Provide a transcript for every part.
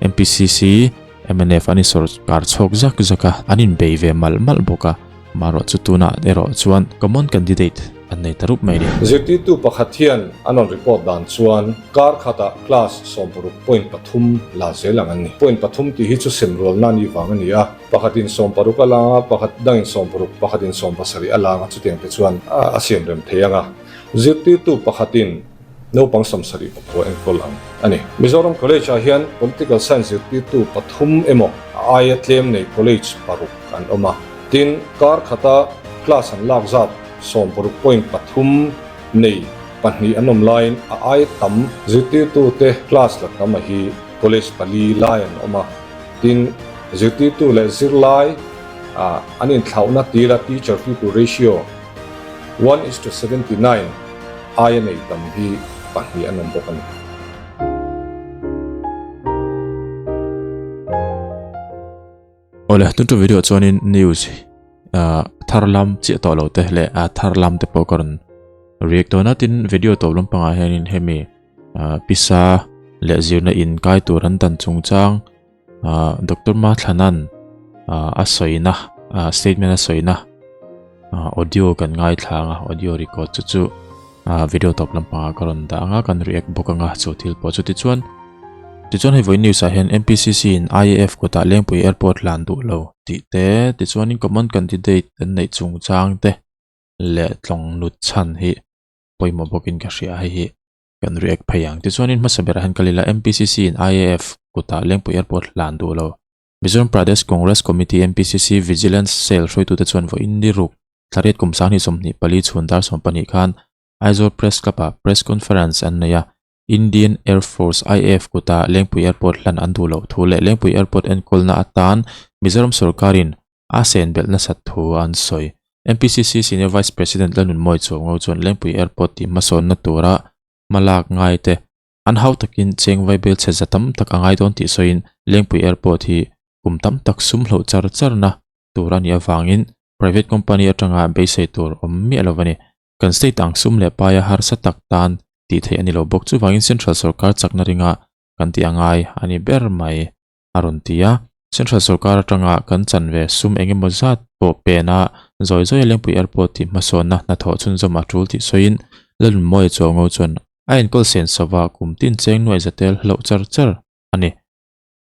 MPCC, mnf an insawrkar chhawk zak zak a, an inbei ve malh malh bawk a, marawh chu tunah erawh chuan common candidate an nei ta rup mai a ni. Zirtirtu pakhat hian an rawn report dan chuan kar khatah class 16.3 la zel ang an ni. Point pathum tih hi chu semrualna a nih vang a ni a, pakhatin 16 a lang a, pakhat dangin 60, pakhatin 17 a lang a, chutiang te chuan a siamrem thei ang a. Zirtirtu pakhatin Naupang 74 enkawl ang a ni. Mizoram College-ah hian Political Science zirtirtu pathum emaw a aia tlem nei college paruk an awm a. Tin, kar khata class an lak zat 16.3 nei pahnih an awm laiin a aia tam zirtirtute class la tam a hi college pali lai an awm a. Tin, zirtirtu leh zirlai an inthlauhna tira teacher-pupil ratio 1:79 aia nei tam hi pahnih an awm bawk a ni. Awle, tun tu video chuanin news thar lam chiah tawh lo te leh a thar lam te pawh ka rawn react dawn a, tin video tawp lampangah hianin hemi pisa leh zirna in kai tur an dan chungchang Doctor Mathlanan a sawina statement a sawina audio kan ngaithla anga audio record chu chu video tawp lampangah ka rawn dah anga kan react bawk anga chu thil pawh chu tichuan tichuan hei vawiin news ah hian M_P_C_C in I_A_F kutah Lengpui airport hlan duh lo tih te tichuanin common candidate an neih chungchang te leh tlawng nut chhan hi pawimawh bawkin ka hria hei hi. Kan react phei ang. Tichuanin hmasa berah hian kal ila MPCC in IAF kutah Lengpui Airport hlan duh lo. Mizoram Pradesh Congress Committee, MPCC, Vigilance Cell hruaitute chuan vawiin ni ruk thlariat kum 2024 chhun dar 12 khan Aizawl Press Club-ah Press Conference an nei a. Indian Air Force, IAF, kutah Lengpui Airport hlan an duh loh thu leh Lengpui Airport enkawlna atan Mizoram sorkarin A sen belh nasat thu an sawi. MPCC Senior Vice President Lalnunmawi Chuango chuan Lengpui Airport tih hmasawnna tura hma lak ngai te an hau takin cheng vaibel chhe za tam tak a ngai dawn tih sawiin Lengpui Airport hi kum tam tak sum hloh char charna tur a nih avangin private company atanga beisei tur awm miah lo a ni. Kan state ang sum leh paia harsa tak tan tih theih a ni lo bawk. Chuvangin Central sorkar chakna ringa kan tih a ngai a ni ber mai. a rawn ti a. Central sorkar atanga kan chan ve sum eng emaw zat pawh pen a, zawi zawi a Lengpui Airport tih hmasawnna hnathawh chhunzawm a tul tih sawiin Lalnunmawia Chuango chuan a enkawl sen sova kum tin cheng nuai za tel hlauh char char a ni.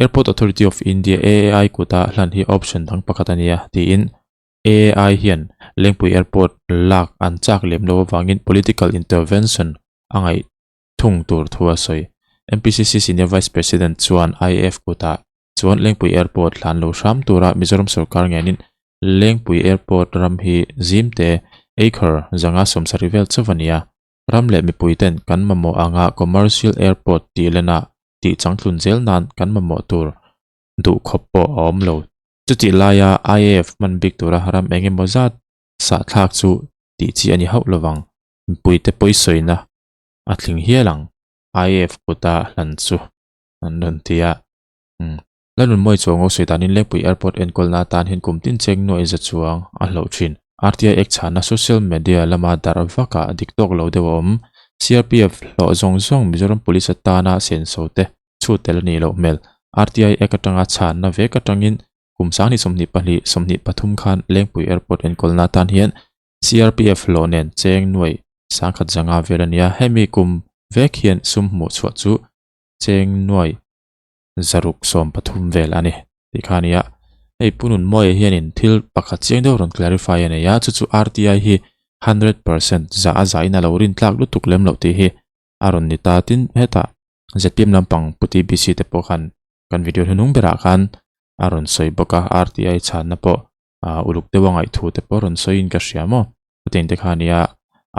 Airport Authority of India, AAI, kuta hlan hi option dang pakhat a nia, tiin AAI hian Lengpui Airport lak an chak lem lo avangin political intervention a ngaih thung tur thu a sawi. MPCC Senior Vice President chuan IAF kutah chuan Lengpui Airport hlan lo hram tura Mizoram sorkar ngenin Lengpui Airport ram hi zimte acre 170 vel chauh a ni a, ram leh mipui ten kan mamawh anga commercial airport tih lenah tih changtlun zel nan kan mamawh tur duh khawp pawh a awm lo. Chutih laia IAF hman bik tura ram eng emaw zat sahthlak chu tih chi a ni hauh lovang, mipuite pawisawina a tling hial ang IAF kuta hlan chu an rawn ti a. Umm Lalnunmawi chuang aw sawi danin Lengpui Airport enkawlna atan hian kum tin cheng nuaih za chuang a hloh thin. RTI ek chhana social media lama darh vakah dik tawk lo deuh a awm. CRPF hlawh zawng zawng Mizoram Police atana senso te chhut tel a nih loh hmel. RTI ek atanga chhanna vek atangin kum 2022, 23 khan Lengpui Airport enkawlna atan hian CRPF hlawh nen cheng nuaih sangkhat zanga vel a nia. Hemi kum vek hian sum hmuh chhuah chu cheng nuaih zaruk 13 vel a ni tih kha a ni a. Hei Pu Nunmawia hianin thil pakhat chiang deuh rawn clarify a nei a, chu chu RTI hi 100% za a zain a lo rin tlak lutuk lem loh tih hi a rawn ni ta. Tin, hetah ZPM lampang Pu TBC te pawh khan kan video hnunung berah khan a rawn sawi bawk a, RTI chhanna pawh ah uluk deuh a ngaihthu te pawh rawn sawiin ka hria maw chutiang te kha ania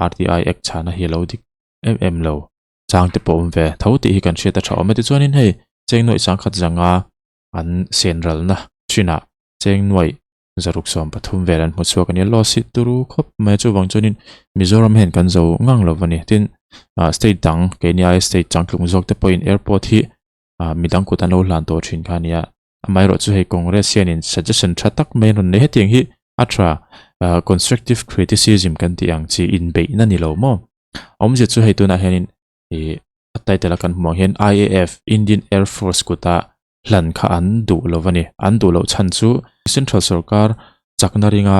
RTI act chhana hi a lo dik em em lo chang te pawh awm ve tho tih hi kan hriat a tha awm e tichuanin hei cheng nuaih sangkhat zanga an sen ralna thinah cheng nuaih zaruk 13 vel an hmu chhuak ania loss hi turu khawp mai a chuvang chuanin Mizoram hian kan zo ngang lo a ni tin ah state dang keini aia state changtlung zawk te pawhin airport hi ah midang kut an lo hlan tawh thin kha ania Amaherawh chu hei Congress hianin suggestion tha tak mai an rawn nei hetiang hi a tha constructive criticism kan tih ang chi inbeihna ni lo maw. Awmzia chu hei tunah hianin ih a title a kan hmuh ang hian IAF Indian Air Force kuta. hlan kha an duh lo a ni. An duh loh chhan chu Central sorkar chakna ringa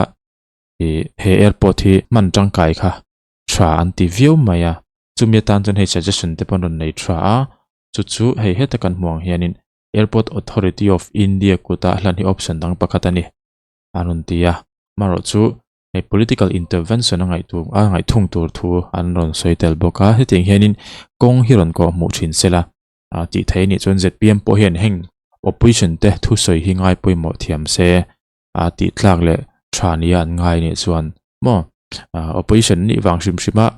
ih he airport hi hman tangkai kha tha an ti viau mai a. Chumi atan chuan hei suggestion te pawh an rawn nei tha a, chu chu hei heta kan hmuh ang hianin Airport Authority of India kuta hlan hi option dang pakhat a ni an rawn ti a. Amaherawhchu chu hei political intervention a ngaih tur a ngaih thung tur thu an rawn sawi tel bawk a. Hetiang hianin kawng hi rawn kawh hmuh thin se la ah tih theih a nih chuan zpm pawh hian heng opposition te thusawi hi ngai pawimawh thiam se ah tih tlak leh tha nia an ngai nih chuan maw ah opposition nih vang hrim hrim a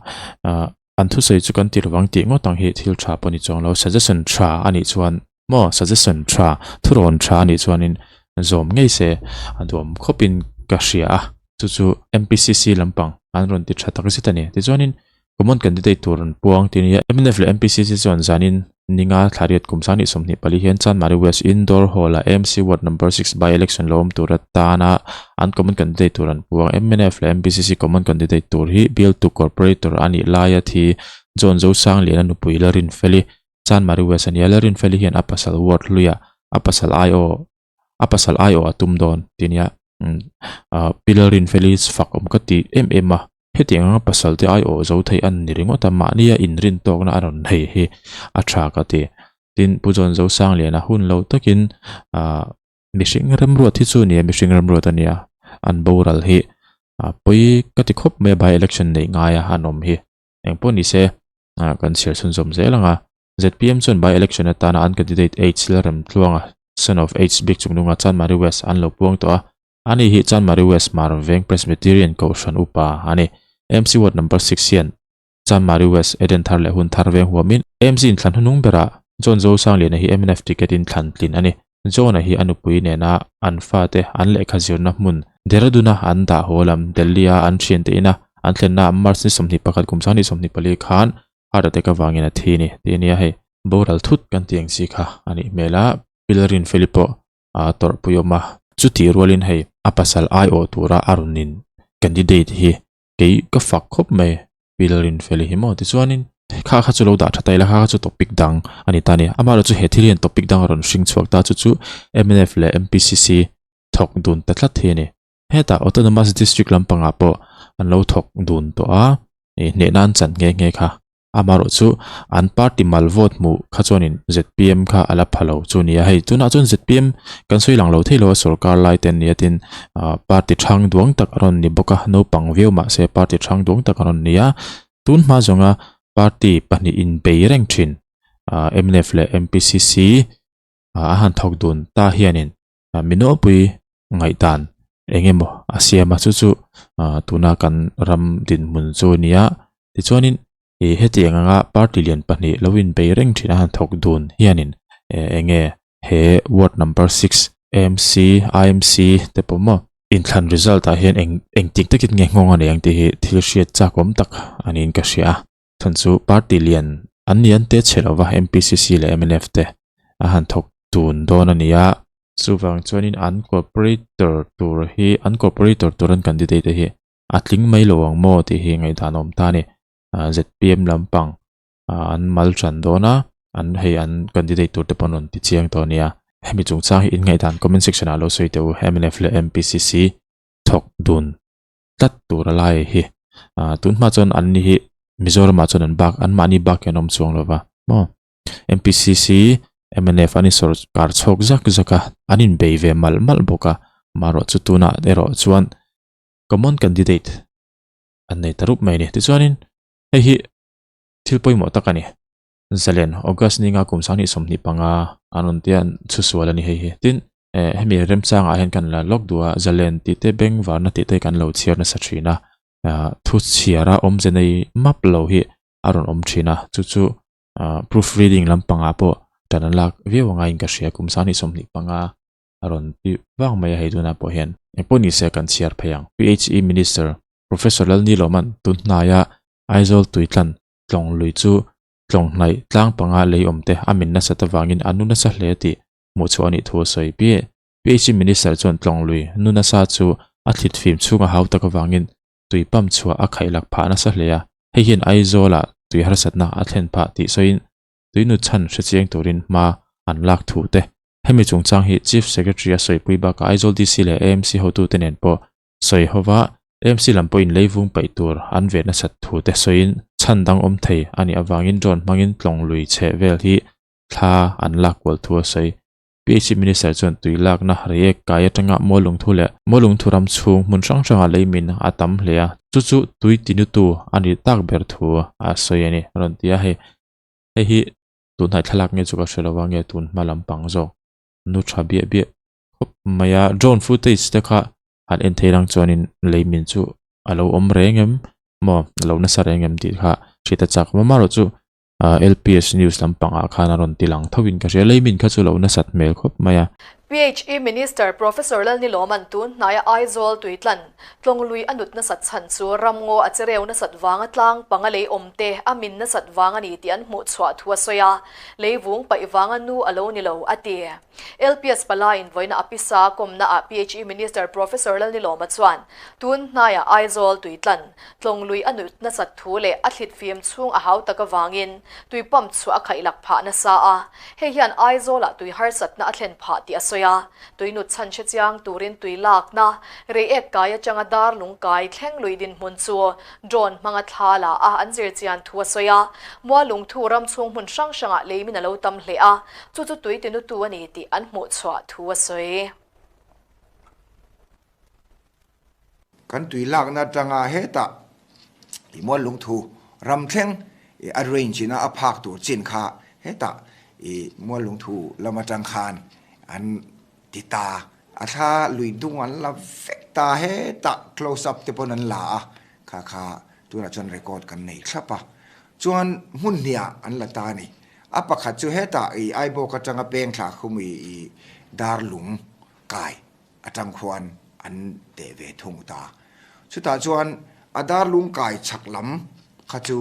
ah an thusawi chu kan ti lovang tih ngawt ang hi thil tha pawh ni chuang lo suggestion tha a nih chuan maw suggestion tha thurawn tha a nih chuanin zawm ngei se a duam khawpin ka hria a chu chu M_P_C_C lampang an rawn ti tha tak zet a ni tichuanin Common candidate tur an puang tih a nia. Mnf leh MPCC chuan zanin ninga thla riat kum 2024 hian Chanmari West Indoor Hall-a AMC Ward Number 6 by-election lo awm tur atana an common candidate tur an puang. Mnf leh MPCC common candidate tur hi bialtu corporator a nih laia thi John Zosangliana nupui Larinfeli Chanmari West a nia. Larinfeli hian a pasal ward hluiah a pasal aiawh a pasal aiawh a tum dawn tih a nia. Pi Lalrinfeli fak awm ka ti em em a. Hetiang anga pasal te aiawh zo thei an ni ringawt a, mahnia inrin tawkna a rawn nei hi a tha ka ti. Tin, Pu John Zosangliana hun lo takin ah mihring remruat hi chu a ni a, mihring remruat a nia, an boral hi pawi ka ti khawp mai a by election neih ngaia an awm hi. Engpawh ni se ah kan chhiar chhunzawm zel ang a, zpm chuan by election atana an candidate H Lalremtluanga son of H Bikchungnunga Chanmari West an lo puang tawh a, Ani hi Chanmari West Hmar Veng Presbyterian Kohhran Upa a ni. MC Ward Number 6 hian Chanmari West Eden Thar leh Hun Thar Veng huamin MC inthlan hnuhnung berah John Zosangliana hi mnf ticket in thlan tlin a ni. John-a hi a nupui nena an fate an lehkha zirna hmun Dehradun-a an dah haw lam Delhi-a an thiante ina an thlenna March ni 21 kum 2024 khan heart attack avangin a thi a ni tih a nia hei. Boral thut kan tih ang chi kha a nih hmel a, Pilarin Feli pawh a tawrhpui awm a. Chutih rualin hei a pasal aiawh tura a rawn in candidate hi kei ka fak khawp mai Pi Lalrinfeli hi maw tichuanin kha kha chu lo dah tha ta ila kha kha chu topic dang a ni ta a ni. Amaherawhchu chu he thil hian topic dang a rawn hring chhuak ta chu chu mnf leh MPCC thawk dun ta tlat hi a ni. Hetah Autonomous District lampangah pawh an lo thawk dun tawh a, hnehna an chan nghe nghe kha. Amaherawh chu an party mal vote hmuh kha chuanin zpm kha a la pha lo chu a ni a, hei tunah chuan zpm kan sawi lang lo thei lo a sorkar lai te an ni a tin ah party thang duang tak a rawn ni bawk a naupang viau mahse party thang duang tak a rawn ni a tun hma zawnga party pahnih inbei reng thin ah mnf leh mpcc ah a han thawk dun ta hianin mi nawlpui ngaihdan eng emaw a siam a chu chu ah tuna kan ram dinhmun chu a ni a tichuanin ih hetiang anga party lian pahnih lo inbei reng thin a han thawk dun hianin eh eng nge he ward number six A_M_C I_M_C te pawh maw inthlan result ah hian eng engtik takin nge nghawng a nei ang tih hi thil hriat chak awm tak a niin ka hria a chhan chu party lian an ni an te chhe lova M_P_C_C leh M_N_F te a han thawk dun dawn a ni a. Chuvang chuanin an corporator tur hi an corporator tur an candidate te hi a tling mai lo ang maw tih hi ngaihdan a awm ta a ni. Zpm lampang an mal tan dawn a, an hei an candidate tur te pawh an rawn ti chiang tawh a nia. Hemi chungchang hi in ngaihdan comment section ah lo sawi teh u mnf leh MPCC thawk dun tlat tur a lai hi. Tun hma chuan an ni hi Mizoram ah chuan an bak an mahni bak hi an awm chuang lo va maw. MPCC, mnf an insawrkar chhawk zak zak a, an inbei ve malh malh bawk a, marawh chu tunah erawh chuan common candidate an nei ta rup mai a ni. Tichuanin hei hi thil pawimawh tak a ni. Zalen August ninga kum 2025 an rawn tia chhusual a ni hei hi. Tin, eh hemi remchangah hian kan la lawk duh a, zalen tih te bengvarna tih te kan lo chhiar nasa thin a, thu chhiara awmze nei map lo hi a rawn awm thin a, chu chu proof reading lampangah pawh tan an lak viau anga in ka hria kum 2025 a rawn ti vang mai a hei tunah pawh hian engpawh ni se kan chhiar phei ang. PHE Minister Professor Lalniloman tun hnaia Aizawl Tuitlan tlawng lui chu tlawng hnaih tlang panga lei awm te a min nasat avangin a nu nasa hle tih hmuh chhuah a nih thu a sawi. PHE Minister chuan tlawng lui nu nasa chu a thlit fim chhunga hau tak avangin tui pump chhuah a khaihlak phah nasa hle a, hei hian Aizawlah tui harsatna a thlen phah tih sawiin tui nu chhan hre chiang turin hma an lak thu te. Hemi chungchang hi Chief Secretary a sawipui bakah Aizawl DC leh AMC hotute nen pawh sawi hova AMC lam pawhin leivung paih tur an ve nasat thu te sawiin chhan dang awm thei a nih avangin drone hmangin tlawng lui chheh vel hi thla an lak kual thu a sawi. PHC Minister chuan tui lakna reiek kai atanga Mualungthu leh Mualungthu ram chhung hmun hrang hrangah leimin a tam hle a, chu chu tui tinutu a nih tak ber thu a sawi a ni a rawn ti a, hei hei hi tunhnai thlalak nge chu ka hre lo a nge tun hma lampang zawk nu tha biah biah khawp mai a, drone footage te kha han en thei lang chuanin leimin chu a lo awm reng em maw a lo nasa reng em tih kha hriat a chak awm a amaherawhchu ah LPS news lampangah khan a rawn ti lang tho in ka hria leimin kha chu lo nasat hmel khawp mai a. PHE Minister Professor Lalnilawman tun hnaia Aizawl tuitlan Tlawnglui a nut nasat chhan chu ramngaw a chereu nasat vanga tlang panga lei awm te a min nasat vang a ni tih an hmuh chhuah thu a sawi a, leivung paih vanga nu a lo ni lo a ti. LPS palaiin vawiina a pisa kawmnaah PHE Minister Professor Lalnilawma chuan tun hnaiah Aizawl tuitlan Tlawnglui a nut nasat thu leh a thlit fim chhung a hau tak avangin tui pump chu a khaihlak phah nasa a, hei hian Aizawlah tui harsatna a thlen phah tih a sawi a, tui nut chhan hre chiang turin tui lakna reiek kai atanga dar lung kai thleng lui dinhmun chu drone hmanga thla la a an zir chian thu a sawi a, Mualungthu ram chhung hmun hrang hrangah leimin a lo tam hle a, chu chu tui tinutu a ni tih an hmuh chhuah thu a sawi. Kan tui lakna atanga hetah i Muallungthu ram thleng i a range ina a phak tur chin kha hetah i Muallungthu lam atang khan an ti ta a thla lui dung an la vek ta hetah close up te pawn an la a kha kha tunah chuan record kan nei thlap a chuan hmun hniah an la ta a ni a pakhat chu hetah i Aibawk atanga peng thla khum i i darlung kai atang khuan an teh ve thung ta. Chutah chuan a darlung kai chhak lam kha chu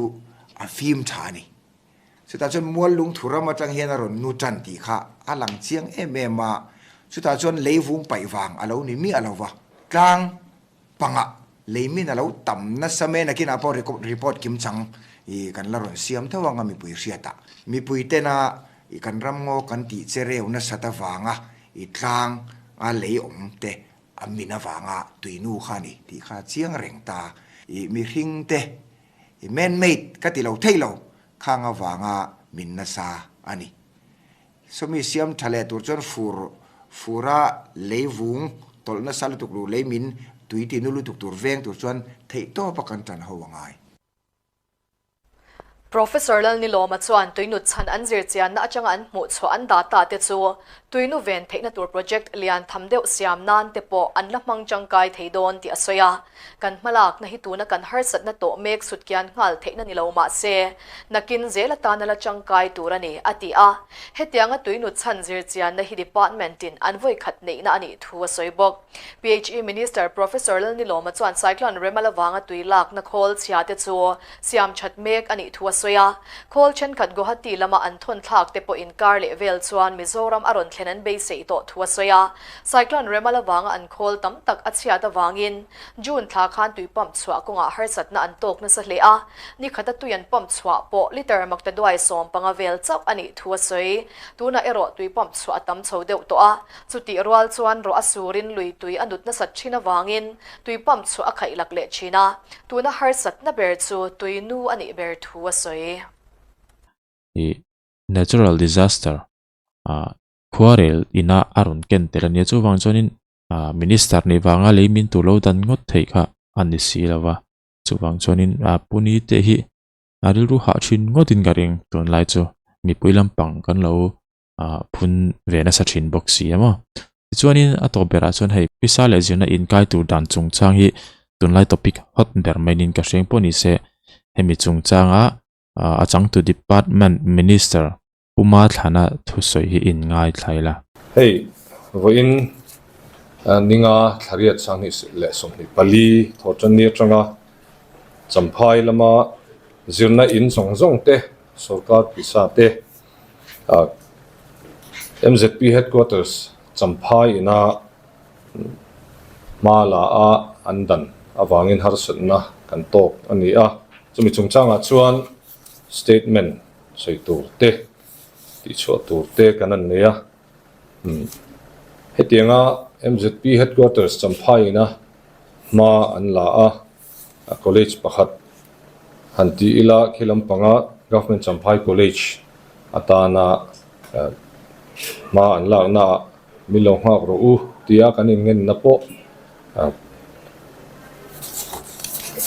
a fim tha a ni. Chutah chuan muallung thuram atang hian a rawn nu tan tih kha a lang chiang em em a, chutah chuan leivung paih vang a lo ni miah lo va, tlang pangah leimin a lo tam nasa mai nakinah pawh report kim chang i kan la rawn siam tho ang a mipui hriatah. Mipui tena i kan ramngaw kan tih che reu nasat avanga i tlang a lei awm te a min avanga tuinu kha a ni tih kha a chiang reng ta. I mihring te i man made ka ti lo thei lo khang avanga min nasa a ni. Sawmi siam tha leh tur chuan fur fura lei vung tawlh nasa lutuk tur lei min tui tinu lutuk tur veng tur chuan theihtawp a kan tan ho a ngai. Professor Lalnilawma chuan tuinut chhan an zir chianna atanga an hmuh chhuah an data te chu tuinu ven theihna tur project lian tham deuh siam nan te pawh an la hmang tangkai thei dawn tih a sawi a. Kan hmalakna hi tuna kan harsatna tawh mek sut kian nghal theihna ni lo mah se, nakin zel atana la tangkai tur a ni, a ti a. Hetianga tuinut chhan zir chianna hi department in an vawi khat neihna a nih thu a sawi bawk. PHE Minister Professor Lalnilawma chuan Cyclone Remal avanga tui lakna khawl chhia te chu siam that mek a nih thu a sawi a. Khawl thenkhat Guwahati lama an thawn thlak te pawh inkar leh vel chuan Mizoram a rawn thlen an beisei tawh thu a sawi a. Cyclone Remal avanga an khawl tam tak a chhiat avangin June thla khan tui pump chhuah kawngah harsatna an tawk nasa hle a. Ni khata tui an pump chhuah pawh litre maktaduai 15 vel chauh a nih thu a sawi. Tunah erawh tui pump chhuah a tam chho deuh tawh a. Chutih rual chuan ruah a surin lui tui a nut nasat thin avangin tui pump chu a khaih lak leh thin a, tuna harsatna ber chu tui nu a nih ber thu a sawi. I natural disaster ah khuarel ina a rawn ken tel a nia chuvang chuanin ah minister nih vanga lei min tur lo dan ngawt theih kha a ni si lo va chuvang chuanin ah puni te hi a rilru hah thin ngawtin ka ring tunlai chu mipui lampang kan lo ah phun ve nasa thin bawk si a maw. Tichuanin a tawp berah chuan hei pisa leh zirna inkai tur dan chungchang hi tunlai topic hot ber mai niin ka hreng pawh ni se hemi chungchanga ah a changtu department minister Puma Thlana thusawi hi in ngaithla ila. Hei vawiin ninga thlariat sanghnih leh 24 thawhtanni atanga Champhai lama zirna in zawng zawng te sorkar pisa te MZP Headquarters Champhai ina hma la a an dan avangin harsatna kan tawk a ni a. Chumi chungchangah chuan statement sawi tur te, tihchhuah tur te kan an nei a. Hetianga MZP Headquarters Champhai ina hma an la a, College pakhat han ti ila khi lampanga Government Champhai College atana hma an lakna ah min lo nghak rawh u tia kan inngenna pawh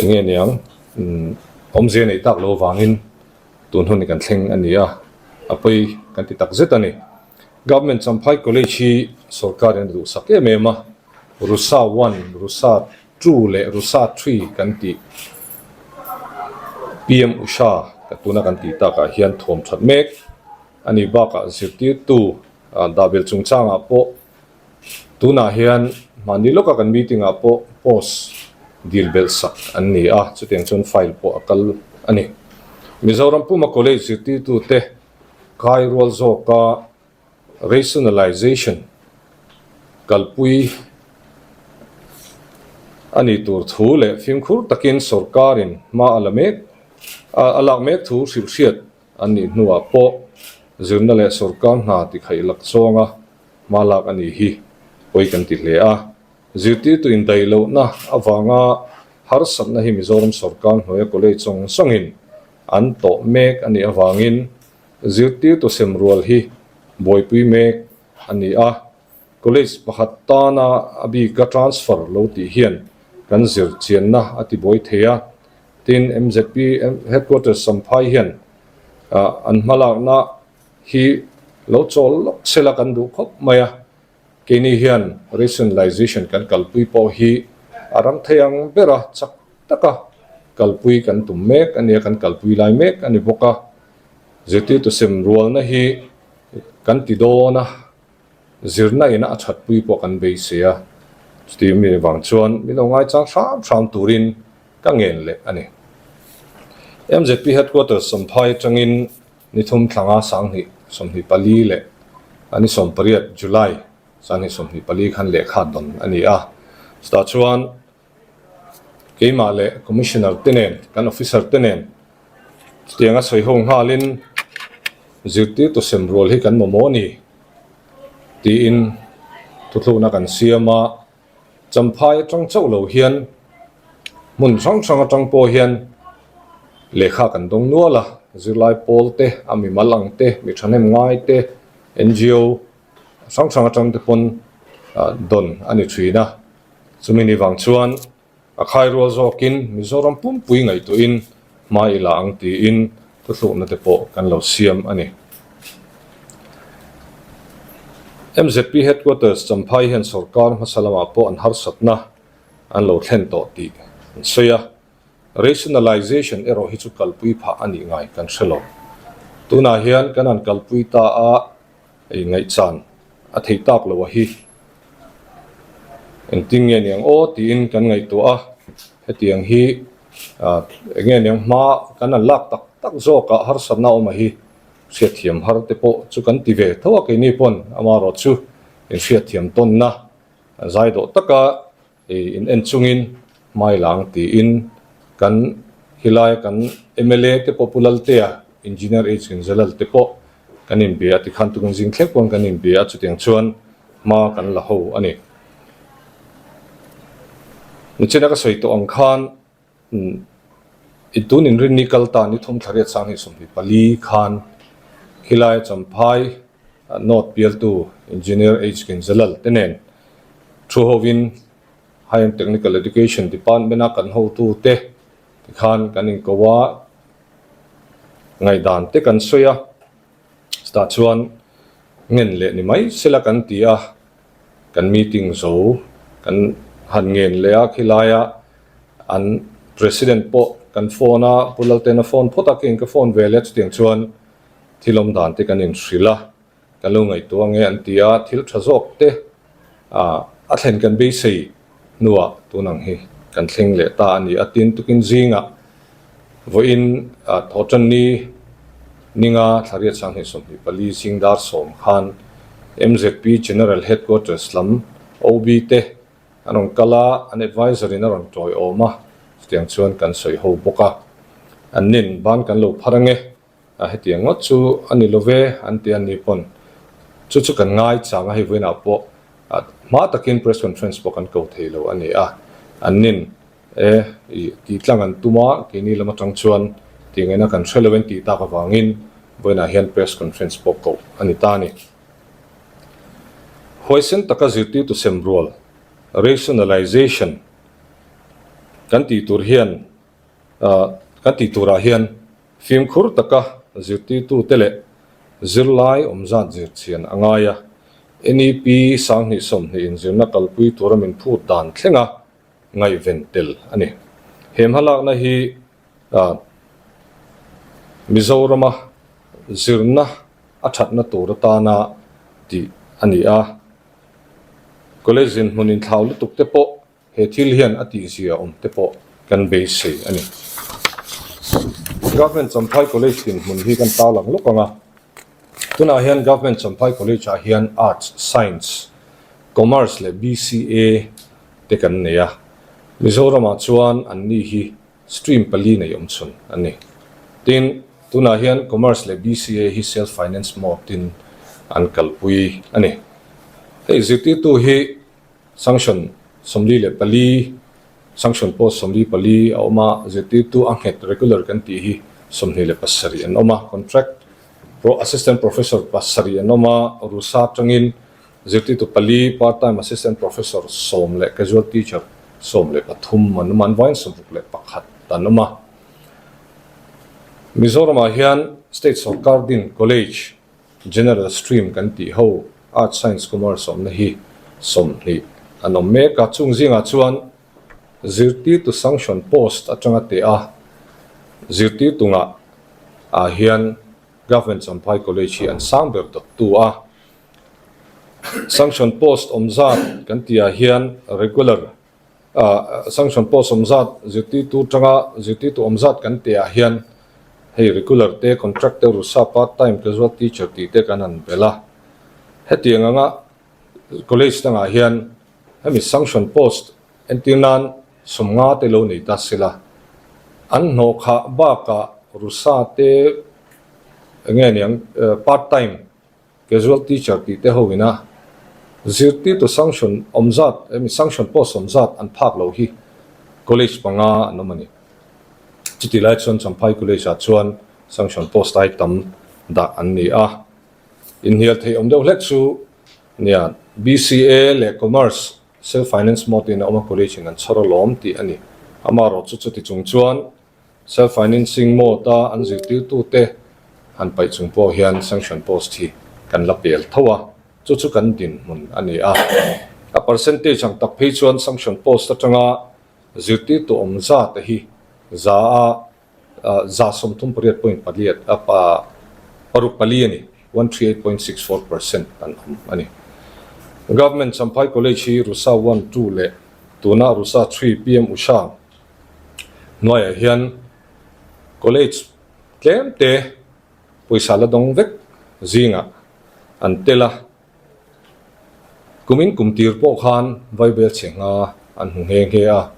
enge niang awmzia neih tak lo vangin tun hun hi kan thleng a ni a, a pawi kan ti tak zet a ni. Government Champhai College hi sorkarin a duhsak em em a, Rusa one, Rusa two leh Rusa three kan tih PM Usha tuna kan tih takah hian thuam that mek a ni bakah zirtirtu dahbel chungchangah pawh Tunah hian mahni lawka kan meeting ah pawh post dil belh sak an ni a, chutiang chuan file pawh a kal a ni. Mizoram puma college zirtirtute kai rual zawka rationalization kalpui a ni tur thu leh fimkhur takin sorkarin hma a la mek a lak mek thu hrilh hriat an nih hnuah pawh zirna leh sorkar hna tikhaih lak zawnga hma lak a nih hi pawi kan ti hle a. Zirtirtu indaih lohna avanga harsatna hi Mizoram sorkar hnuaia college zawng zawngin an tawh mek a nih avangin zirtirtu sem rual hi buaipui mek a ni a. College pakhat tana a bika transfer lo tih hian kan zir chianna a ti buai thei a. Tin, MZP Headquarters Champhai hian an hmalakna hi lo chawl lawk sela kan duh khawp mai a, keini hian rationalization kan kalpui pawh hi a ram thei ang bera chak taka kalpui kan tum mek a nia, kan kalpui lai mek a ni bawk a, zirtirtu sem rualna hi kan ti dawn a, zirna ina a thatpui pawh kan beisei a, chuti mi vang chuan min lo ngaichang hram hram turin ka ngen leh a ni. MZP Headquarters Champhai atangin Ni thum thlanga 2024 leh a ni 18 July 2024 khan lehkha dawn a ni a. Chutah chuan keimah leh Commissioner te nen, kan officer te nen chutianga sawi ho nghalin zirtirtu sem rual hi kan mamawh a ni tiin thuthlukna kan siam a. Champhai atang chauh lo hian hmun hrang hrang atang pawh hian lehkha kan dawng nual a, zirlai pawl te, a mimal ang te, mi thahnem ngai te, ngo hrang hrang atang te pawn dawn a ni thin a. Chumi ni vang chuan A khai rual zawkin Mizoram pumpui ngaihtuahin hma i la ang tiin thuthlukna te pawh kan lo siam a ni. MZP Headquarters Champhai hian sorkar hmasa lamah pawh an harsatna an lo thlen tawh tih an sawi a, rationalization erawh hi chu kalpui phah a nih ngai kan hre lo. Tunah hian kan han kalpui ta a. Ei ngaihchan a thei tak lo a hi. Engtin nge niang aw tiin kan ngaihtuah a, hetiang hi eng nge niang hma kan han lak tak tak zawk ah harsatna awm a hi hriatthiam har te pawh chu kan ti ve tho a keini pawn amaherawh chu inhriatthiam tawnna zai dawh taka in en chungin hmailang tiin kan helai kan mla te pawh Pu Laltea, Engineer H Ginzalal te pawh kan inbia a tikhan tukin zing thleng pawn kan inbia a chutiang chuan hma kan la ho a ni. Nichina ka sawi tawh ang khan i tun inrinni kal ta ni thum thlariat 2024 khan khilai Champhai North bialtu Engineer H Ginzalal te nen Thu hovin High and Technical Education Department-a kan hotute tikhan kan inko a, ngaihdan te kan sawi a, chutah chuan ngen leh ni mai sela kan ti a, kan meeting zo kan han ngen leh a, khilaia an President pawh kan phone a, Pu Laltena phone phawt a, keiin ka phone ve leh a, chutiang chuan thil awm dan te kan inhrilh a. Kan lo ngaihtuah nge an ti a, thil tha zawk te a thlen kan beisei hnuah tun ang hi kan thleng leh ta a ni a. Tin, tukin zingah vawiin Thawhtanni ninga thlariat 2024 zing dar 10 khan MZP General Headquarters lam OB te an rawn kal a, an advisor in a rawn tawiawm a, chutiang chuan kan sawi ho bawk a. An nin ban kan lo phar ange. A hetiang ngawt chu a ni lo ve an ti a ni pawn. Chu chu kan ngai chang a, hei vawiinah pawh hma takin press conference pawh kan ko thei lo a ni a. An nin e i tih tlang an tum a, keini lam atang chuan tih ngaihna kan hre lo en tih tak avangin vawiinah hian press conference pawh koh a ni ta a ni. Huaisen taka zirtirtu sem rual, rationalization, kan tih tur hian kan tih turah hian fimkhur taka zirtirtute leh zirlai awmzat zirchhian a ngai a. NEP 2020 inzirna kalpui tura min phut dan thlenga ngaihven tel a ni. He hmalakna hi Mizorama zirna a thatna tur atana tih a ni a. College zinhmun inthlau lutuk te pawh He thil hian a tihzia awm te pawh kan beisei a ni. Government Champhai College dinhmun hi kan tarlang lawk ang a. Tunah hian Government Champhai College ah hian Arts, Science, Commerce leh BCA te kan nei a. Mizoramah chuan anni hi stream pali nei awmchhun an ni. Tin, tunah hian Commerce leh BCA hi Self Finance mode in an kalpui a ni. Hei zirtirtu hi Sanction 44, Sanction post 44 a awm a, zirtirtu a nghet regular kan tih hi 27 an awm a, contract pro assistant professor pasarih an awm a, Rusa atangin zirtirtu pali, part time assistant professor sawm leh casual teacher 13 an awm a, an vaiin 61 an awm a. Mizoramah hian state sorkar din college General stream kan tih ho Arts, Science, Commerce awmna hi 20 an awm mek a, chung zingah chuan zirtirtu sanction post atanga teh a, zirtirtu ngah ah hian Government Champhai College hi an sang ber dawttu a, sanction post awm zat kan tih ah hian regular Sanction post awm zat zirtirtu tanga zirtirtu awm zat kan tih ah hian hei regular te, contract te, rusa, part time, casual teacher tih te kan han belh a. Hetiang anga college dangah hian hemi sanction post entir nan 50 te lo nei ta sela an hnawh khah bakah rusa te enge niang part time Casual teacher tih te ho ina zirtirtu sanction awm zat emi sanction post awm zat an phak lo hi college panga an awm a ni. Chuti lai chuan Champhai College ah chuan sanction post ai tam dah an ni a. Inhnial theih awm deuh hlek chu nia BCA leh Commerce self finance mode in a awm a college in an chhawr alawm tih a ni. Amaherawhchu chuti chung chuan Self financing mode a an zirtirtute han paih chung pawh hian sanction post hi kan la pel tho a, chu chu kan dinhmun a ni a. A percentage ang tak phei chuan sanction post atanga zirtirtu awm zat hi za a 38 point paliat paruk pali a ni, 138.64% an awm a ni. Government Champhai College hi Rusa one, two leh tuna Rusa three PM Usha Hnuaiah hian college tlem te pawisa la dawng vek zingah an tel a, kumin kum tir pawh khan Vaibel chhe nga an hmu nghe nghe a,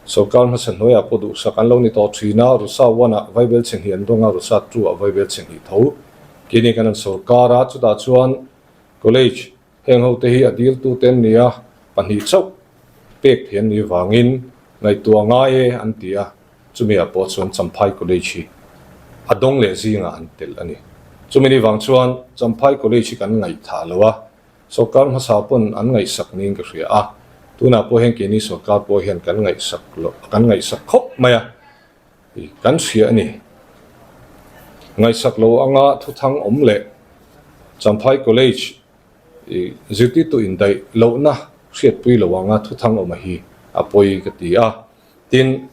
sorkar hmasa hnuaiah pawh duhsak an lo ni tawh thin a, Rusa one ah Vaibel chhe hnih an dawng a, Rusa two ah Vaibel chhe hnih tho keini kan an sorkar a, chutah chuan college Heng hote hi a diltute an ni a, pahnih chauh pek thei an nih vangin ngaihtuah ngai e an ti a, chumi ah pawh chuan Champhai College hi a dawng leh zingah an tel a ni. Chumi ni vang chuan Champhai College hi kan ngaihthah lo a, sorkar hmasa pawn an ngaihsak niin ka hria a, tunah pawh hian keini sorkar pawh hian kan ngaihsak loh, kan ngaihsak khawp mai a, kan hria a ni. Ngaihsak lo anga thuthang awm leh Champhai College I zirtirtu indaih lohna hriatpui lo anga thuthang awm a hi a pawi ka ti a. Tin,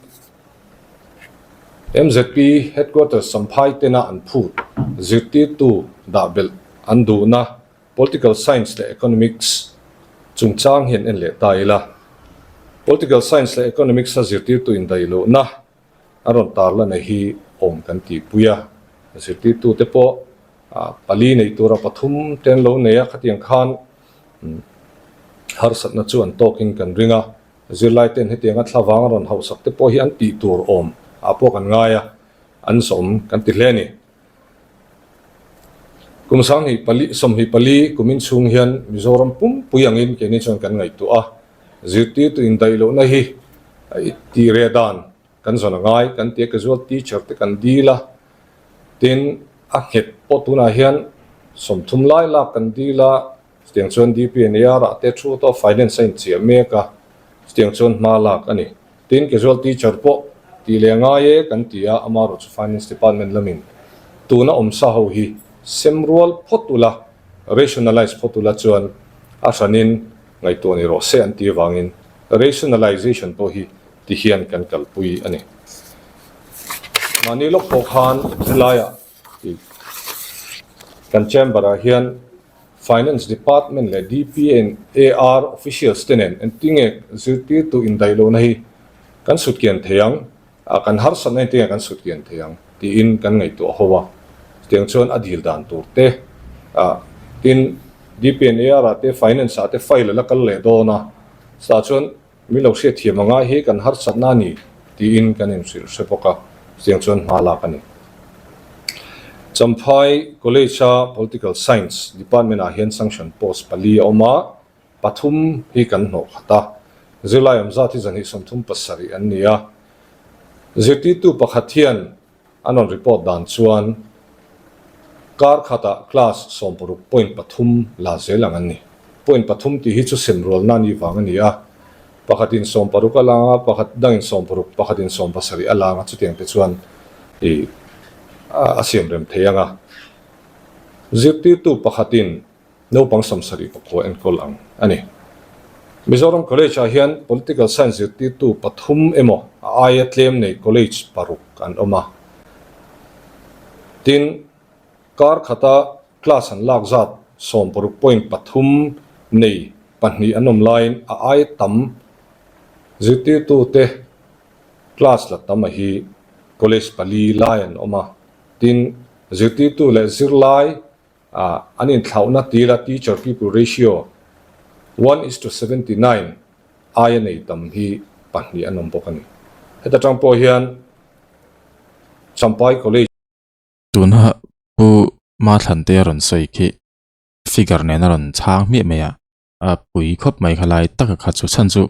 MZP Headquarters Champhai tena an phut zirtirtu dah belh an duhna Political Science leh Economics chungchang hian en leh ta ila. Political Science leh Economics a zirtirtu indaih lohna A rawn tarlan a hi awm kan tihpui a, zirtirtute pawh pali nei tura pathum te an lo nei a, khatiang khan harsatna chu an tawkin kan ring a, zirlai ten hetianga thlavang a rawn hauhsak te pawh hi an tih tur awm ah pawh kan ngai a, an zawm kan ti hle a ni. Kum 24 24 kumin chhung hian Mizoram pumpui angin keini chuan kan ngaihtuah a, zirtirtu indaih lohna hi tih reh dan kan zawn a ngai kan ti a, casual teacher te kan dil a, tin a nghet pawh tunah hian 30 lai lak kan dil a, chutiang chuan DPNAR ah te thu tawh finance a inchiah mek a, chutiang chuan hma lak a ni. Tin, casual teacher pawh tih leh a ngai e kan ti a, amaherawh chu Finance Department lamin tuna awm sa ho hi sem rual phawt ula, rationalise phawt ula chuan a hranin ngaihtuah ni rawh se an ti avangin rationalisation pawh hi ti hian kan kalpui a ni. Mahni lawk pawh khan helaiah kan chamber-ah hian Finance Department leh DPNAR officials te nen engtinge zirtirtu indaih lohna hi kan sutkian thei ang, kan harsatna engtinge kan sutkian thei ang tiin kan ngaihtuah ho a. Chutiang chuan a dil dan tur te, tin DPNAR ah te Finance ah te file a la kal leh dawn a, chutah chuan Min lo hriatthiam a ngai hi kan harsatna a ni tiin kan inhrilh hre bawk a, chutiang chuan hma lak a ni. Champhai College-a Political Science Department-ah hian sanction post pali a awm a, pathum hi kan hnawh khat a, zirlai awm zat hi 237 an ni a. Zirtirtu pakhat hian An rawn report dan chuan kar khatah class 16 point pathum la zel ang an ni. Point pathum tih hi chu sem rualna a nih vang a ni a, pakhatin 16 a lang a, pakhat dangin 16, pakhatin 17 a lang a, chutiang te chuan ih a siam rem thei ang a. Zirtirtu pakhatin Naupang 79 enkawl ang a ni. Mizoram College-ah hian Political Science zirtirtu pathum emaw a aia tlem nei college paruk an awm a. Tin, kar khata class an lak zat 16 point pathum nei pahnih an awm laiin a aia tam zirtirtute class la tam a hi college pali lai an awm a. Tin, zirtirtu leh zirlai Ah, an inthlauhna tila teacher pupil ratio one is to 79 aia nei tam hi pahnih an awm bawk a ni. Heta tang pawh hian Champhai College. Tuna Pu Mathlan te a rawn sawi khi figure nen a rawn chhang hmiah mai a, a pui khawp mai kha lai taka kha chu chhan chu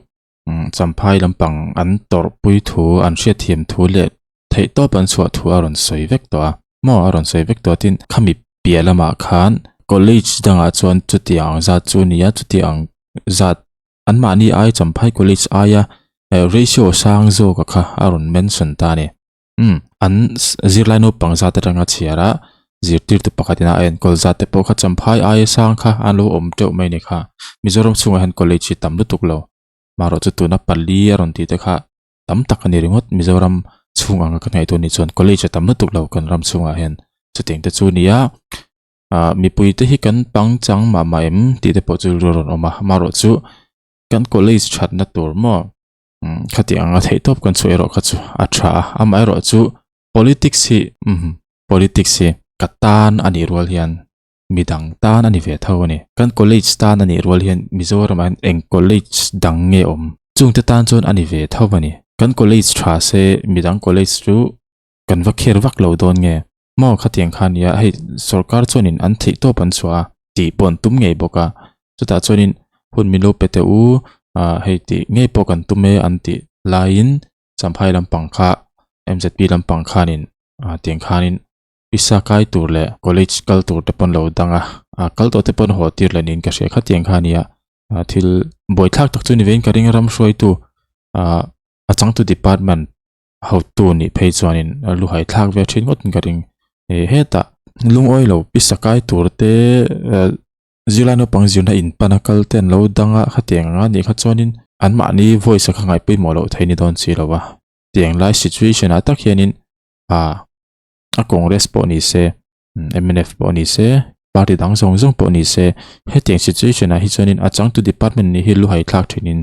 Champhai lampang an tawrhpui thu an hriatthiam thu leh Theihtawp an chhuah thu a rawn sawi vek tawh a, maw a rawn sawi vek tawh a tin khami piah lamah khan college dangah chuan chutiang ang zat chu a ni a, chutiang ang zat anmahni ai Champhai college aia ratio sang zawk a kha a rawn mention ta a ni. Umm an zirlai naupang zat atanga chhiar a zirtirtu pakhatin a enkawl zat te pawh kha Champhai aia sang kha an lo awm teuh mai a ni kha. Mizoram chhungah hian college hi tam lutuk lo, marawh chu tuna pali a rawn tih te kha tam tak a ni ringawt. Mizoram chhung anga ka ngaihtuah ni chuan college a tam lutuk lo kan ram chhungah hian chutiang te chu a ni a. Ah mipui te hi kan pangchang mah mah em tih te pawh chu rilru a rawn awm a. Amaherawh chu kan college thatna tur maw khati anga theihtawp kan chhuah erawh kha chu a tha a. Amaherawh chu politics hi umm politics hi ka tan a nih rual hian midang tan a ni ve tho a ni. Kan college tan a nih rual hian Mizoramah hian eng college dang nge awm? Chungte tan chuan a ni ve tho a ni. Kan college tha se midang college chu kan va kher vak lo dawn nge? Maw khatiang kha nia hei sorkar chuanin an theih tawp an chhuah a tih pawh an tum ngei bawk a. Chutah chuanin hun min lo pe teh u ah hei tih ngei pawh kan tum e an tih laiin Champhai lampang kha MZP lampang khanin ah tiang khanin Pisa kai tur leh college kal tur te pawn lo dang a, ah kal tawh te pawn haw tir leh niin ka hria khatiang kha ania ah thil buaithlak tak chu ni vein ka ring ram hruaitu ah a changtu department hotu nih phei chuanin a lu hai thlak ve thin ngawt in ka ring eh hetah lungawi lo pisa kai tur te ah zirlai naupang zirna in pan a kal te an lo dang a khatiang anga nih kha chuanin anmahni voice a kha ngaih pawimawh loh theih ni dawn si lo a tiang lai situation ah tak hianin ah. A Congress pawh ni se, mnf pawh ni se, party dang zawng zawng pawh ni se, hetiang situation ah hi chuanin a changtu department nih hi luhai thlak thinin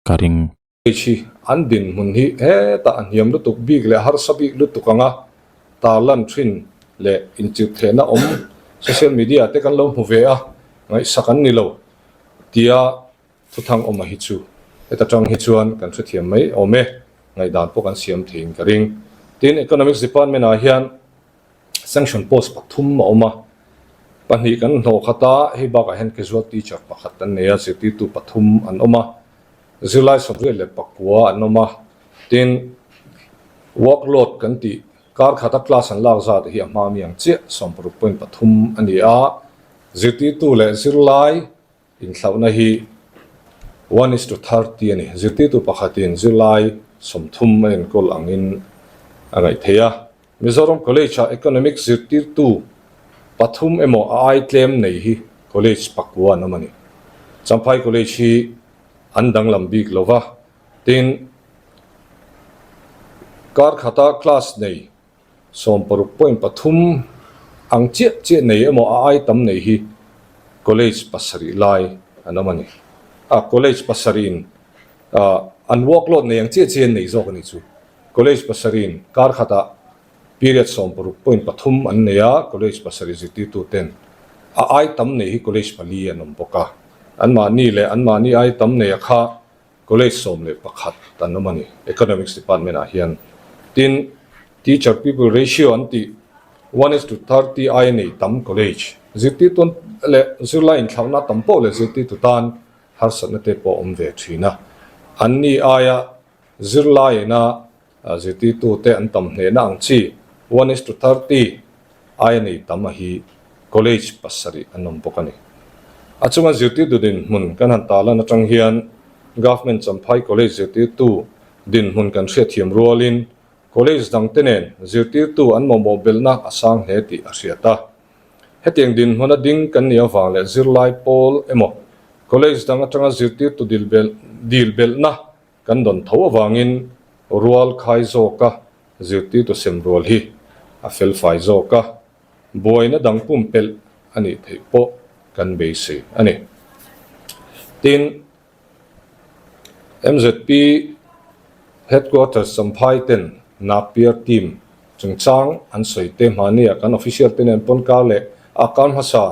ka ring. Hi an dinhmun hi hetah a hniam lutuk bik leh harsa bik lutuk anga tarlan thin leh inchirhthehna awm social media te kan lo hmu ve a, ngaihsak an ni lo tia Thuthang awma hi chu heta tang hi chuan kan hrethiam mai awm e, ngaihdan pawh kan siam theiin ka ring. Tin, Economics Department ah hian sanction post pathum a awm a. Pahnih kan hlawh khat a, hei bakah hian casual teacher pakhat an nei a, zirtirtu pathum an awm a, zirlai 99 an awm a, tin workload kan tih kar khata class an lak zat hi a hma mi ang chiah 60.3 a ni a, zirtirtu leh zirlai Inthlauhna hi one is to 30 a ni. Zirtirtu pakhatin zirlai 30 a enkawl angin a ngaih theih a. Mizoram College-ah Economics zirtirtu pathum emaw a ai tlem nei hi college pakua an awm a ni. Champhai College hi an danglam bik lo va, tin kar khata class nei 60.3 ang chiah chiah nei emaw a ai tam nei hi college pasarih lai an awm a ni. A college pasarihin an workload nei ang chiah chiah an nei zawk a ni chu. College pasarihin kar khatah period 60.3 an nei a, college pasarih zirtirtu ten a ai tam nei hi college pali an awm bawk a. Anmahni leh anmahni ai tam nei a kha College 11 an awm a ni, Economics Department ah hian. Tin, Teacher Pupil Ratio an tih one is to 30 aia nei tam college zirtirtu leh zirlai inthlauhna tam pawh leh zirtirtu tan harsatna te pawh awm ve thin a. Anni aia zirlaiina Zirtirtute an tam hnehna ang chi one is to 30 aia nei tam a hi college pasarih an awm bawk a ni. A chunga zirtirtu dinhmun kan han tarlan atang hian Government Champhai College zirtirtu dinhmun kan hriatthiam rualin college dangte nen zirtirtu an mamawh belhna a sang hle tih a hriat a. Hetiang dinhmun a ding kan nih avang leh zirlai pawl emaw college dang atanga zirtirtu dil belhna Kan dawn tho avangin rual khai zawka zirtirtu sem rual hi a felfai zawk a, buaina dang pumpelh a nih theih pawh kan beisei a ni. Tin, MZP Headquarters Champhai ten Napier team chungchang an sawi te hmahniah kan official te nen pawn kar leh a kar hmasa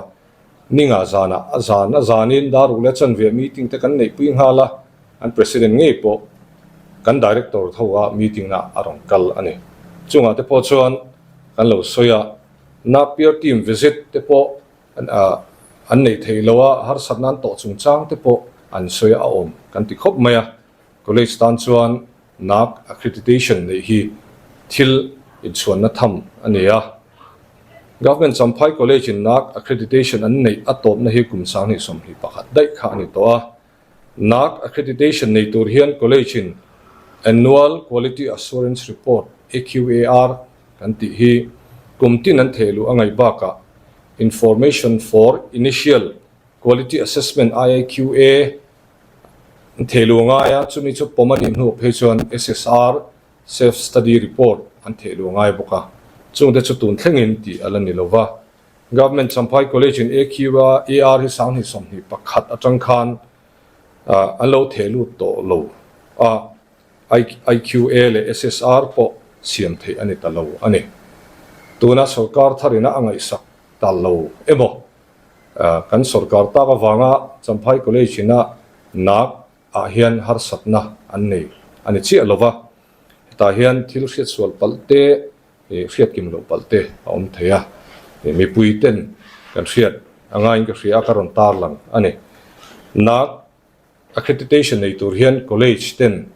ninga zanah a zan a zanin dar ruk leh chanve meeting te kan neihpui nghal a, An President ngei pawh kan Director tho a meeting na a rawn kal a ni. Chungah te pawh chuan kan lo sawi a, Napier team visit te pawh an neih theih lo a, harsatna an tawh chungchang te pawh an sawi a awm kan ti khawp mai a. College tan chuan NAAC accreditation neih hi thil inchhuanna tham a ni a. Government Champhai College in NAAC accreditation an neih a tawpna hi kum 2021 daih kha a ni tawh a. NAAC accreditation nei tur hian college in Annual Quality Assurance Report, AQAR, kan tih hi kum tin an theh luh a ngaih bakah Information for Initial Quality Assessment, IIQA, an theh luh a ngai a, chumi chu pawm a nih hnuah phei chuan SSR, Self Study Report, an theh luh a ngai bawk a, chungte chu tun thlengin tih a la ni lova. Government Champhai College in AQA AR hi 2021 atang khan an lo theh lut tawh lo a, IQA leh SSR pawh siam theih a ni ta lo a ni. Tuna sorkar tharina a ngaihsak ta lo emaw kan sorkar tak avanga Champhai College ina NAAC ah hian harsatna an nei a ni chiah lova, hetah hian thil hriatsual palh te Hriat kim loh palh te a awm thei a, mipui ten kan hriat a ngaiin ka hria a, ka rawn tarlang a ni. NAAC accreditation nei tur hian college ten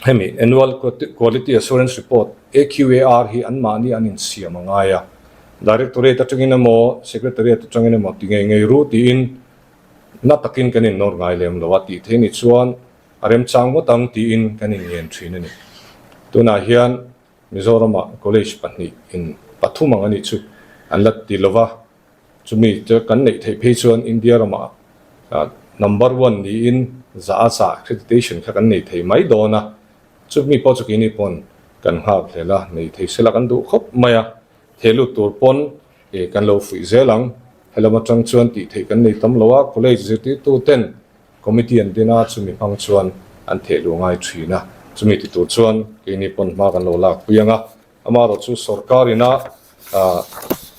hemi Annual Quality Assurance Report, AQAR, hi anmahni an insiam a ngai a, Directorate atangin emaw Secretariat atangin emaw ti ngei ngei ru tiin na takin kan innawr ngai lem lo a tih theih ni chuan a remchang ngawt ang tiin kan inngen thin a ni. Tunah hian Mizoramah college pahnih in pathum ang a nih chu an la ti lova, chumi chu kan neih theih phei chuan India ramah number one niin za a za accreditation kha kan nei thei mai dawn a, chumi pawh chu keini pawn kan nghak hlel a, nei thei sela kan duh khawp mai a, thei lut tur pawn kan lo fuih zel ang, helam atang chuan tih theih kan nei tam lo a, college zirtirtu ten Committee an din a, chumi hmang chuan an theh luh ngai thin a, chumi ti tur chuan keini pawn hma kan lo lak pui ang a, amaherawh chu sorkar ina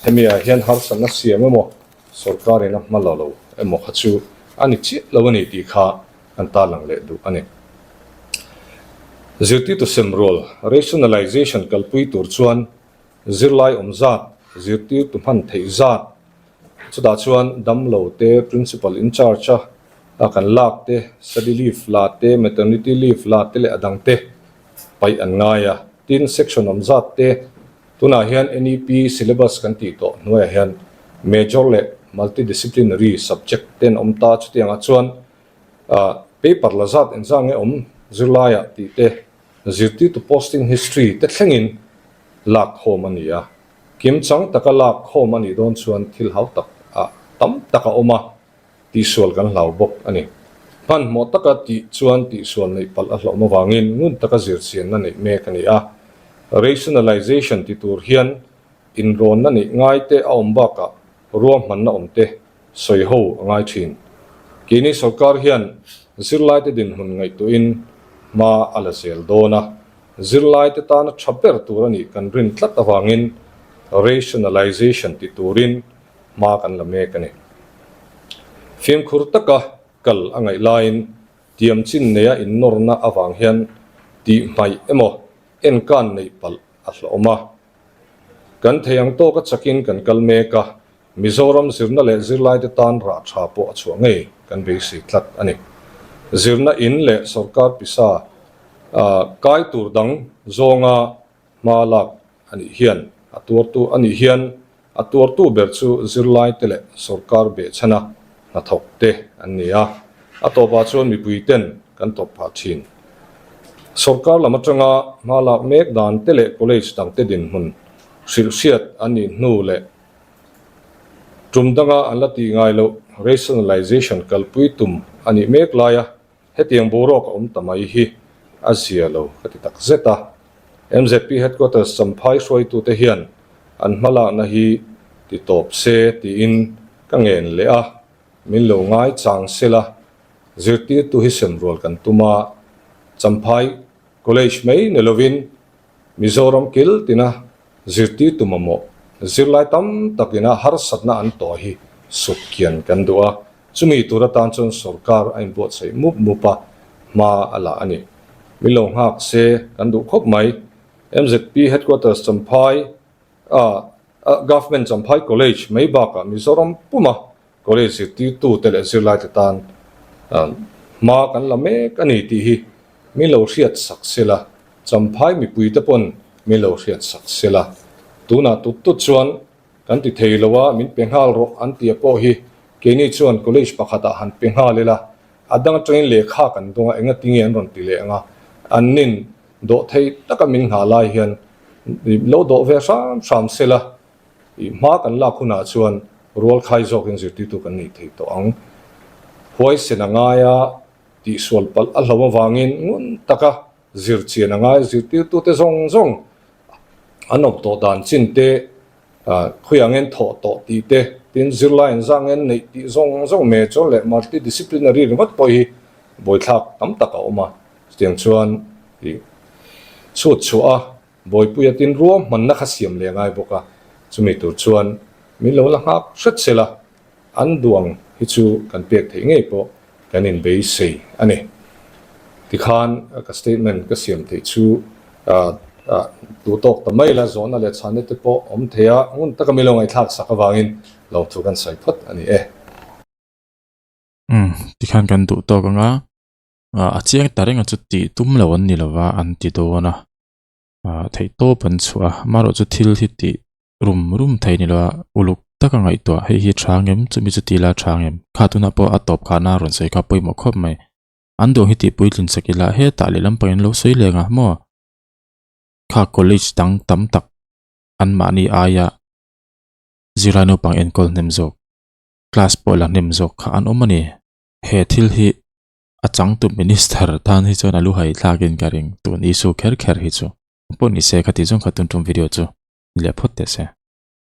hemi ah hian harsatna siam emaw sorkar ina hma la lo emaw kha chu a ni chiah lo a ni tih kha kan tarlang leh duh a ni. Zirtirtu sem rual, rationalization, kalpui tur chuan zirlai awm zat, zirtirtu hman theih zat. Chutah chuan damlo te, Principal in charge a kan lak te, study leave la te, maternity leave la te leh a dang te paih an ngai a. Tin, section awm zat te, tunah hian NEP syllabus kan tih tawh hnuaiah hian major leh multidisciplinary subject te an awm ta. Chutiangah chuan paper la zat engzah nge awm zirlaiah tih te, zirtirtu posting history te thlengin lak khawm a ni a. Kim chang taka lak khawm a nih dawn chuan thil hau tak a tam tak a awm a, tihsual kan hlau bawk a ni. Hmanhmawh taka tih chuan tihsual neih palh a hlauhna vangin ngun taka zirchianna neih mek a ni a. Rationalization ti tur hian inrawnna neih ngai te a awm bakah ruahmanna awm te sawi ho a ngai thin. Keini sorkar hian zirlaite dinhmun ngaihtuahin hma a la zel dawn a, zirlaite tana tha ber tur a nih kan rin tlat avangin rationalization ti turin hma kan la mek a ni. Fimkhur taka kal a ngaih laiin tiam chin neia innawrna avang hian tihhmaih emaw enkan neih palh a hlawm a. Kan thei ang tawka chakin kan kal mek a, Mizoram zirna leh zirlaite tan rah tha pawh a chhuah ngei kan beisei tlat a ni. Zirna in leh sorkar pisa kai tur dang zawnga hma lak a nih hian a tuartu a nih hian a tuartu ber chu zirlaite leh sorkar behchhana hnathawk te an ni a, a tawpah chuan mipui ten kan tawp phah thin. Sorkar lam atanga hma lak mek dan te leh college dangte dinhmun hrilhhriat an nih hnu leh Tum danga an la tih ngai loh rationalization kalpui tum a nih mek laia hetiang boruak a awm ta mai hi a zia lo ka ti tak zet a. MZP headquarters Champhai hruaitute hian an hmalakna hi ti tawp se tiin ka ngen leh a, min lo ngai chang sela zirtirtu hi sem rual kan tum a, Champhai College mai ni lovin Mizoram kil tina Zirtirtu mamawh zirlai tam takina harsatna an tawh hi suk kian kan duh a, chumi tur atan chuan sorkar a inbuatsaih mup mup a, hma a la a ni. Min lo nghak se kan duh khawp mai. MZP Headquarters Champhai a Government Champhai College mai bakah Mizoram puma College zirtirtute leh zirlaite tan hma kan la mek a ni tih hi min lo hriat sak sela, Champhai mipuite pawn min lo hriat sak sela. Tunah tut tut chuan kan ti thei lo a, min pe nghal rawh an tia pawh hi keini chuan college pakhatah han pe nghal ila, a dang atangin lehkha kan dawng a, engatinge an rawn ti leh ang a, an nin dawh thei taka min nghah lai hian lo dawh ve hram hram sela. I hma kan lak hunah chuan rual khai zawkin zirtirtu kan nei thei tawh ang. Huaisen a ngai a, tihsual palh a hlo avangin ngun taka zir chian a ngai. Zirtirtute zawng zawng an awm tawh dan chin te, khawiah ngen thawh tawh tih te, tin zirlai an zah ngen neih tih zawng zawng major leh multidisciplinary ringawt pawh hi buaithlak tam tak a awm a. Chutiang chuan i chhut chhuah a. Bawipuia tin ruahmanna kha siam leh ngai bawk a, chumi tur chuan min lo la nghak hret sela, an duang hi chu kan pek theih ngei pawh kan inbeisei a ni. Tikhan ka statement ka siam theih chu duh tawk ta mai la, zawhna leh chhanna te pawh awm thei a, ngun taka min lo ngaihthlak sak avangin lawmthu kan sawi phawt a ni e. Umm, tikhan kan duh tawk ang a, a chiang ta reng a chu tih tum lo an ni lova an ti dawn a. ah theih tawp an chhuah a amaherawh chu thil hi tih rum rum thei ni lo a uluk taka ngaihtuah hei hi tha ang em chumi chu tila tha ang em kha tunah pawh a tawp khahna a rawn sawi kha pawimawh khawp mai an duh hi tih puitlin sak ila hetah lehlam pangin an lo sawi leng a maw kha college dang tam tak an mahni aia zirlai naupang enkawl hnem zawk class pawh la hnem zawk kha an awm a ni he thil hi. A changtu minister tan hi chuan a lu hai thlakin ka ring tun issue kher kher hi chu. Pawh ni se khati zawng kha tun tum video chu ni leh phawt teh se.